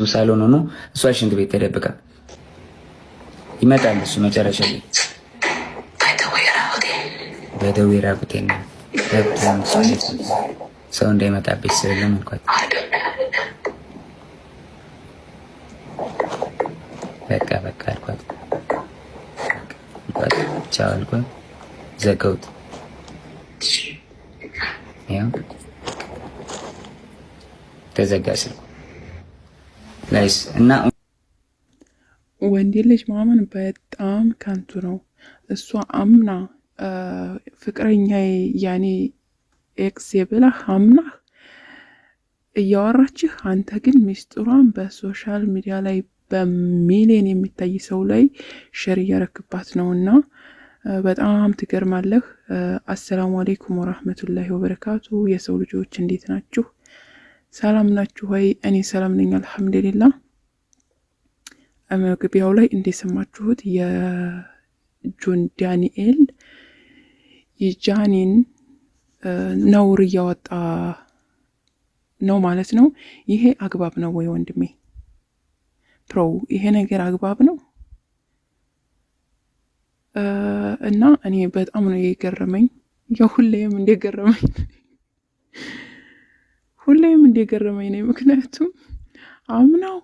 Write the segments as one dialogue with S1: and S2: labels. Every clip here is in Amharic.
S1: ሳሎን ሆኖ እሷ ሽንት ቤት ተደብቃ ይመጣል። እሱ መጨረሻ ላይ በደዌ ራቁቴን ነው ሰው እንዳይመጣብሽ ስለም አልኳት። በቃ በቃ አልኳት። ቻው አልኳት። ዘጋሁት። ያው ተዘጋ ስልኩ ላይስ እና
S2: ወንድ ልጅ ማመን በጣም ከንቱ ነው። እሷ አምና ፍቅረኛ ያኔ ex ብላህ አምናህ እያወራችህ፣ አንተ ግን ሚስጥሯን በ social media ላይ በሚሊዮን የሚታይ ሰው ላይ share እያረክባት ነው እና በጣም ትገርማለህ። السلام عليكم ورحمة الله وبركاته። የሰው ልጆች እንዴት ናችሁ? ሰላም ናችሁ ወይ? እኔ ሰላም ነኝ الحمد لله። መግቢያው ላይ እንደሰማችሁት የጆን ዳንኤል የጃኒን ነውር እያወጣ ነው ማለት ነው። ይሄ አግባብ ነው ወይ ወንድሜ ፕሮ? ይሄ ነገር አግባብ ነው? እና እኔ በጣም ነው የገረመኝ። ያው ሁሌም እንደገረመኝ ሁሌም እንደገረመኝ ነው። ምክንያቱም አምናው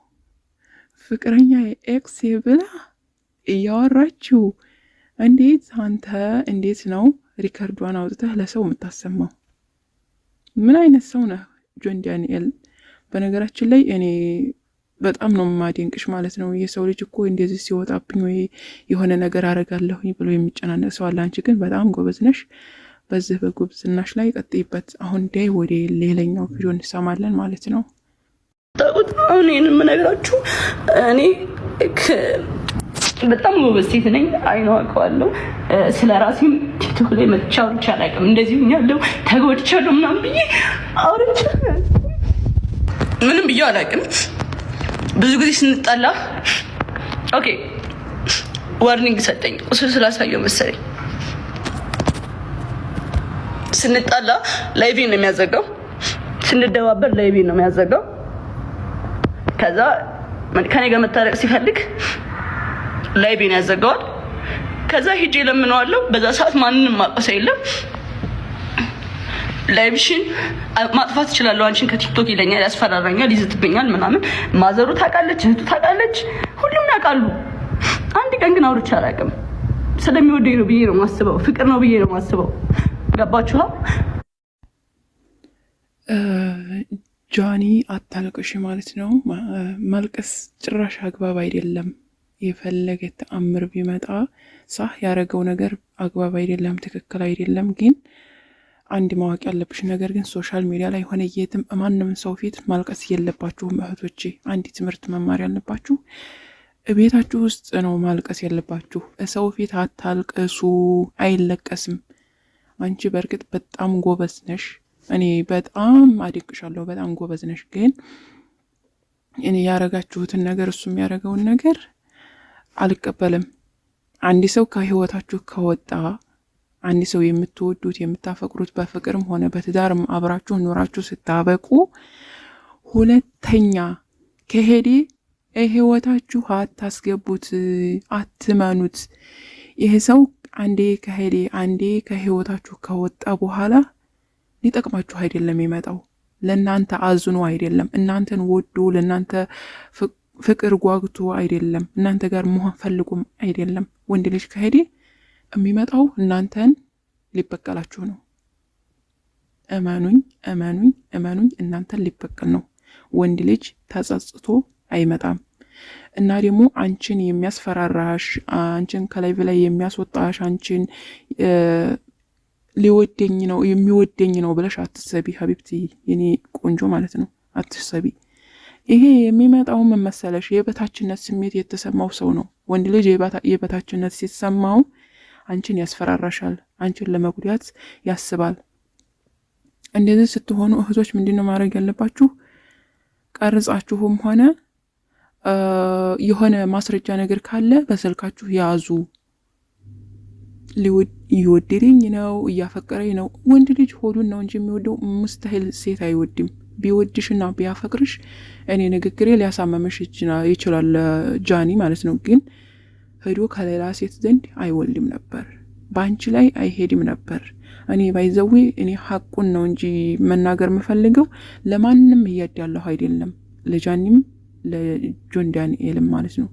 S2: ፍቅረኛ ex ብላ እያወራችው እንዴት አንተ እንዴት ነው record ዷን አውጥተህ ለሰው የምታሰማው? ምን አይነት ሰው ነህ ጆን ዳንኤል? በነገራችን ላይ እኔ በጣም ነው የማደንቅሽ ማለት ነው። የሰው ልጅ እኮ እንደዚህ ሲወጣብኝ ወይ የሆነ ነገር አረጋለሁኝ ብሎ የሚጨናነቅ ሰው አለ። አንቺ ግን በጣም ጎበዝ ነሽ። በዚህ በጉብዝናሽ ላይ ቀጥይበት። አሁን ዳይ ወደ ሌላኛው ቪዲዮ እንሰማለን ማለት ነው።
S3: ታውቁት አሁን ይሄን የምነግራችሁ እኔ በጣም ጎበዝ ሴት ነኝ። አይኖ አውቀዋለሁ። ስለ ራሴም ቲክቶክ ላይ መጥቼ አውርቼ አላውቅም። እንደዚህ ሆኛለሁ፣ ተጎድቻለሁ ምናምን ብዬ አውርቼ ምንም ብዬ አላውቅም። ብዙ ጊዜ ስንጣላ okay warning ሰጠኝ። ቁስል ስላሳየው መሰለኝ ስንጣላ live ኤን ነው የሚያዘጋው። ስንደባበር live ኤን ነው የሚያዘጋው። ከዛ ከኔ ጋር መታረቅ ሲፈልግ live ኤን ያዘጋዋል። ከዛ ሂጄ ለምነዋለሁ። በዛ ሰዓት ማንንም ማቀሰ የለም። Live ሽን ማጥፋት እችላለሁ አንቺን ከቲክቶክ ይለኛል፣ ያስፈራራኛል፣ ይዝትብኛል ምናምን። ማዘሩ ታውቃለች፣ እህቱ ታውቃለች፣ ሁሉም ያውቃሉ። አንድ ቀን ግን አውርቼ አላውቅም። ስለሚወደኝ ነው ብዬ ነው የማስበው። ፍቅር ነው ብዬ ነው የማስበው። ገባችኋ?
S2: ጃኒ አታልቅሽ ማለት ነው። ማልቀስ ጭራሽ አግባብ አይደለም። የፈለገ ተአምር ቢመጣ ሳህ ያደረገው ነገር አግባብ አይደለም፣ ትክክል አይደለም። ግን አንድ ማወቅ ያለብሽ ነገር ግን social media ላይ ሆነ የትም ማንም ሰው ፊት ማልቀስ የለባችሁም እህቶቼ። አንድ ትምህርት መማር ያለባችሁ ቤታችሁ ውስጥ ነው ማልቀስ ያለባችሁ። ሰው ፊት አታልቅሱ፣ አይለቀስም። አንቺ በእርግጥ በጣም ጎበዝ ነሽ። እኔ በጣም አደንቅሻለሁ። በጣም ጎበዝ ነሽ። ግን እኔ ያረጋችሁትን ነገር እሱ የሚያደርገውን ነገር አልቀበልም። አንድ ሰው ከህይወታችሁ ከወጣ፣ አንድ ሰው የምትወዱት የምታፈቅሩት፣ በፍቅርም ሆነ በትዳርም አብራችሁ ኖራችሁ ስታበቁ ሁለተኛ ከሄዴ ህይወታችሁ አታስገቡት፣ አትመኑት። ይሄ ሰው አንዴ ከሄዴ አንዴ ከህይወታችሁ ከወጣ በኋላ ሊጠቅማችሁ አይደለም የመጣው፣ ለእናንተ አዝኖ አይደለም፣ እናንተን ወዶ ለእናንተ ፍቅር ጓግቶ አይደለም፣ እናንተ ጋር መሆን ፈልጎም አይደለም። ወንድ ልጅ ከሄደ የሚመጣው እናንተን ሊበቀላችሁ ነው። እመኑኝ፣ እመኑኝ፣ እመኑኝ፣ እናንተን ሊበቀል ነው። ወንድ ልጅ ተጸጽቶ አይመጣም። እና ደግሞ አንቺን የሚያስፈራራሽ፣ አንቺን ከላይ በላይ የሚያስወጣሽ፣ አንቺን ሊወደኝ ነው የሚወደኝ ነው ብለሽ አትሰቢ ሀቢብቲ፣ የኔ ቆንጆ ማለት ነው። አትሰቢ። ይሄ የሚመጣው ምን መሰለሽ፣ የበታችነት ስሜት የተሰማው ሰው ነው። ወንድ ልጅ የበታችነት ሲሰማው አንቺን ያስፈራራሻል፣ አንቺን ለመጉዳት ያስባል። እንደዚህ ስትሆኑ እህቶች ምንድን ነው ማድረግ ያለባችሁ? ቀርጻችሁም ሆነ የሆነ ማስረጃ ነገር ካለ በስልካችሁ ያዙ። እየወደደኝ ነው፣ እያፈቀረኝ ነው። ወንድ ልጅ ሆዱን ነው እንጂ የሚወደው مستحيل ሴት አይወድም። ቢወድሽና ቢያፈቅርሽ እኔ ንግግሬ ሊያሳመምሽ ይችላል ጃኒ ማለት ነው። ግን ሄዶ ከሌላ ሴት ዘንድ አይወልድም ነበር፣ በአንቺ ላይ አይሄድም ነበር። እኔ by the way እኔ ሀቁን ነው እንጂ መናገር የምፈልገው ለማንም እያዳለሁ አይደለም፣ ለጃኒም ለጆን ዳንኤልም ማለት ነው።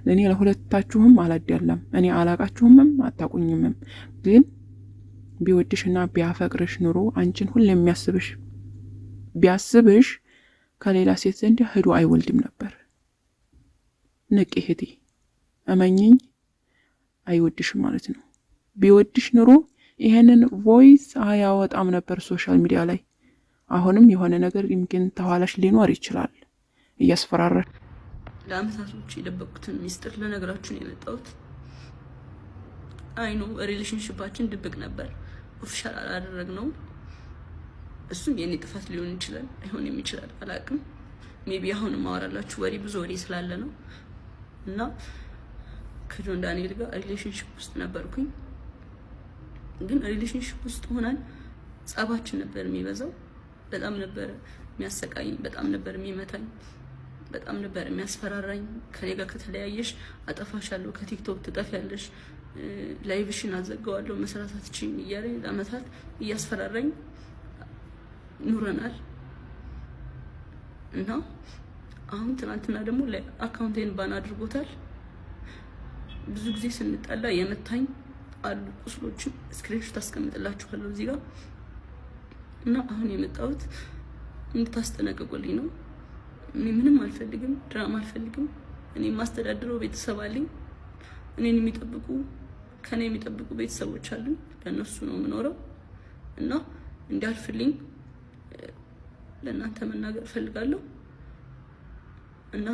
S2: እኔ ለሁለታችሁም አላዳለም። እኔ አላቃችሁምም አታቁኝምም። ግን ቢወድሽና ቢያፈቅርሽ ኑሮ አንቺን ሁሌ የሚያስብሽ ቢያስብሽ ከሌላ ሴት ዘንድ ሄዶ አይወልድም ነበር። ንቂ እህቴ፣ እመኚኝ፣ አይወድሽም ማለት ነው። ቢወድሽ ኑሮ ይሄንን voice አያወጣም ነበር social media ላይ። አሁንም የሆነ ነገር يمكن ተኋላሽ ሊኖር ይችላል እያስፈራራሽ።
S3: ለአመታቶች የደበቅኩትን ሚስጥር ልነግራችሁ ነው የመጣሁት። I know relationship ኣችን ድብቅ ነበር፣ official አላደረግነውም። እሱም የኔ ጥፋት ሊሆን ይችላል፣ አይሆንም ይችላል፣ አላውቅም። Maybe አሁን ማወራላችሁ ወሬ ብዙ ወሬ ስላለ ነው። እና ከጆን ዳንኤል ጋር relationship ውስጥ ነበርኩኝ። ግን relationship ውስጥ ሆነን ጸባችን ነበር የሚበዛው። በጣም ነበር የሚያሰቃይኝ፣ በጣም ነበር የሚመታኝ፣ በጣም ነበር የሚያስፈራራኝ። ከኔ ጋር ከተለያየሽ አጠፋሻለሁ፣ ከቲክቶክ ትጠፊያለሽ፣ live ሽን አዘጋዋለሁ፣ መስራት አትችይም እያለኝ ለአመታት እያስፈራራኝ ኑረናል። እና አሁን ትናንትና ደግሞ account ኤን ban አድርጎታል። ብዙ ጊዜ ስንጣላ የመታኝ አሉ ቁስሎችን screenshot አስቀምጥላችኋለሁ እዚህ ጋር። እና አሁን የመጣሁት እንድታስጠነቅቁልኝ ነው። እኔ ምንም አልፈልግም፣ ድራማ አልፈልግም። እኔ የማስተዳድረው ቤተሰብ አለኝ። እኔን የሚጠብቁ ከኔ የሚጠብቁ ቤተሰቦች አሉኝ። ለእነሱ ነው የምኖረው እና እንዲያልፍልኝ ለእናንተ መናገር እፈልጋለሁ እና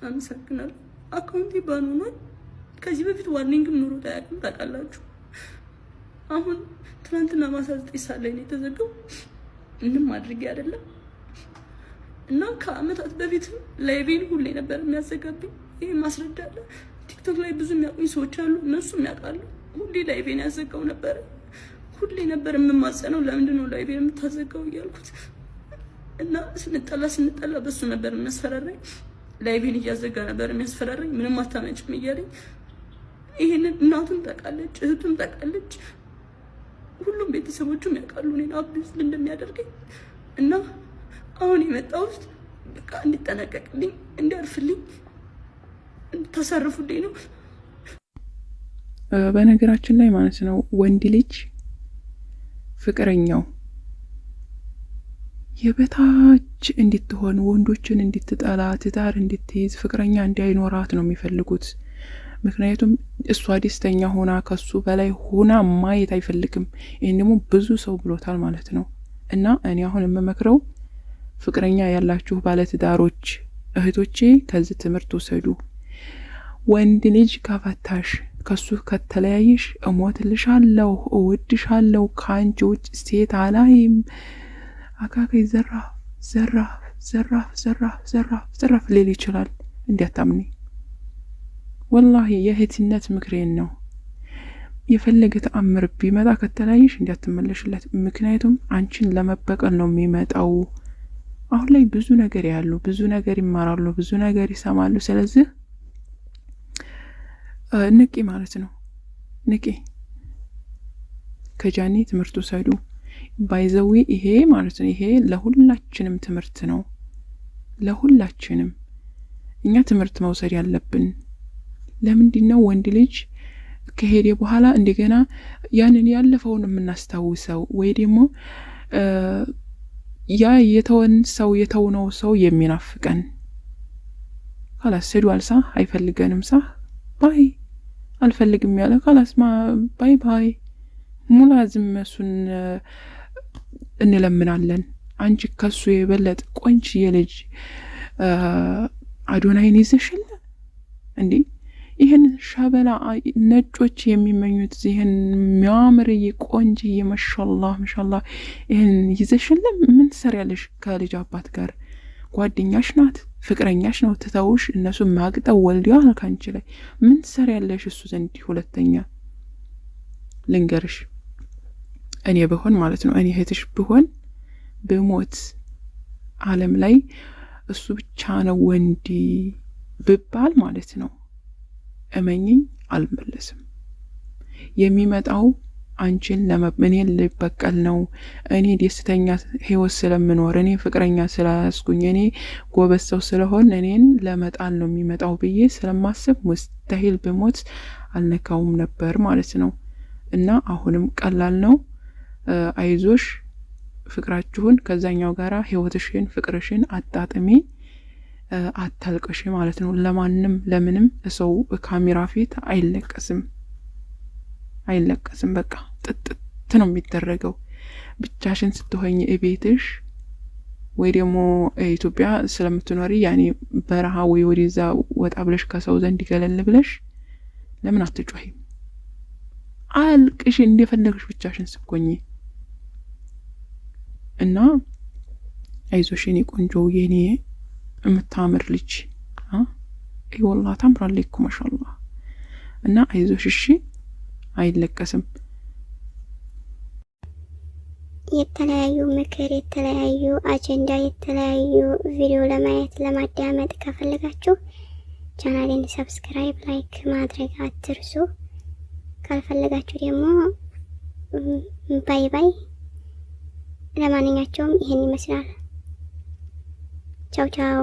S3: አመሰግናለሁ። Account ኤ ban ሆኗል። ከዚህ በፊት warning ም ኑሮት አያውቅም፣ ታውቃላችሁ። አሁን ትናንትና ማታ 9 ሰዓት ላይ ነው የተዘጋው። ምንም አድርጌ አይደለም እና ከአመታት በፊትም live ኤን ሁሌ ነበር የሚያዘጋብኝ። ይህ ማስረጃ አለ። ቲክቶክ ላይ ብዙ የሚያውቁኝ ሰዎች አሉ፣ እነሱም ያውቃሉ። ሁሌ live ኤን ያዘጋው ነበረ። ሁሌ ነበር የምማጸነው፣ ለምንድን ነው live ኤን የምታዘጋው እያልኩት። እና ስንጠላ ስንጠላ በሱ ነበር የሚያስፈራራኝ። Live ኤን እያዘጋ ነበር የሚያስፈራራኝ። ምንም አታመጭም እያለኝ። ይሄንን እናቱም ታውቃለች፣ እህቱም ታውቃለች፣ ሁሉም ቤተሰቦቹም ያውቃሉ እኔን abuse እንደሚያደርገኝ። እና አሁን የመጣሁት በቃ እንዲጠነቀቅልኝ፣ እንዲያርፍልኝ፣ እንድታሳርፉልኝ ነው።
S2: በነገራችን ላይ ማለት ነው ወንድ ልጅ ፍቅረኛው የበታች እንድትሆን፣ ወንዶችን እንድትጠላ፣ ትዳር እንድትይዝ፣ ፍቅረኛ እንዳይኖራት ነው የሚፈልጉት። ምክንያቱም እሷ ደስተኛ ሆና ከሱ በላይ ሆና ማየት አይፈልግም። ይህን ደግሞ ብዙ ሰው ብሎታል ማለት ነው። እና እኔ አሁን የምመክረው ፍቅረኛ ያላችሁ ባለትዳሮች እህቶቼ ከዚህ ትምህርት ውሰዱ። ወንድ ልጅ ከፈታሽ፣ ከሱ ከተለያየሽ እሞትልሻለሁ፣ እወድሻለሁ፣ ከአንቺ ውጭ ሴት አላይም፣ አካካይ ዘራፍ ዘራፍ ዘራፍ ዘራፍ ዘራፍ ዘራፍ ሊል ይችላል። እንዲያታምኒ ወላሂ የእህትነት ምክሬን ነው። የፈለገ ተአምር ቢመጣ ከተለያየሽ እንዲያትመለሽለት። ምክንያቱም አንቺን ለመበቀል ነው የሚመጣው። አሁን ላይ ብዙ ነገር ያሉ፣ ብዙ ነገር ይማራሉ፣ ብዙ ነገር ይሰማሉ። ስለዚህ ንቂ ማለት ነው። ንቂ፣ ከጃኒ ትምህርት ውሰዱ። By the way ይሄ ማለት ነው ይሄ ለሁላችንም ትምህርት ነው። ለሁላችንም እኛ ትምህርት መውሰድ ያለብን ለምንድን ነው ወንድ ልጅ ከሄደ በኋላ እንደገና ያንን ያለፈውን የምናስታውሰው ወይ ደግሞ ያ የተወን ሰው የተውነው ሰው የሚናፍቀን? خلاص ሄዷል ሳ አይፈልገንም ሳ bye አልፈልግም ያለ خلاص bye bye። ሙላዝም እሱን እንለምናለን። አንቺ ከሱ የበለጠ ቆንጅዬ ልጅ አዶናይን ይዘሽለ እንዴ? ይህን ሸበላ ነጮች የሚመኙት ይህን የሚያምር ቆንጅዬ ማሻላህ ማሻላህ ይህን ይዘሽለ ምን ትሰሪያለሽ ከልጅ አባት ጋር? ጓደኛሽ ናት፣ ፍቅረኛሽ ነው። ትተውሽ እነሱ ማግጠው ወልደዋል ከአንቺ ላይ ምን ትሰሪያለሽ እሱ ዘንድ? ሁለተኛ ልንገርሽ፣ እኔ ብሆን ማለት ነው እኔ እህትሽ ብሆን ብሞት ዓለም ላይ እሱ ብቻ ነው ወንድ ብባል ማለት ነው፣ እመኝኝ አልመለስም። የሚመጣው አንቺን እኔን ሊበቀል ነው። እኔ ደስተኛ ህይወት ስለምኖር፣ እኔ ፍቅረኛ ስላያስኩኝ፣ እኔ ጎበዝ ሰው ስለሆን እኔን ለመጣል ነው የሚመጣው ብዬ ስለማስብ ሙስተሂል ብሞት አልነካውም ነበር ማለት ነው። እና አሁንም ቀላል ነው። አይዞሽ፣ ፍቅራችሁን ከዛኛው ጋራ ህይወትሽን ፍቅርሽን አጣጥሚ፣ አታልቅሽ ማለት ነው። ለማንም ለምንም ሰው ካሜራ ፊት አይለቀስም አይለቀስም። በቃ ጥጥት ነው የሚደረገው። ብቻሽን ስትሆኝ እቤትሽ ወይ ደግሞ ኢትዮጵያ ስለምትኖሪ ያኔ በረሃ ወይ ወደዛ ወጣ ብለሽ ከሰው ዘንድ ገለል ብለሽ ለምን አትጮሂም? አልቅሽ እንደፈለግሽ ብቻሽን ስትሆኚ። እና አይዞሽ የኔ ቆንጆ፣ የኔ የምታምር ልጅ፣ ወላሂ ታምራለች እኮ ማሻአላህ። እና አይዞሽ እሺ፣ አይለቀስም።
S4: የተለያዩ ምክር፣ የተለያዩ አጀንዳ፣ የተለያዩ ቪዲዮ ለማየት ለማዳመጥ ከፈለጋችሁ ቻናሌን subscribe፣ like ማድረግ አትርሱ። ካልፈለጋችሁ ደግሞ bye bye። ለማንኛቸውም ይህን ይመስላል። ቻው ቻው።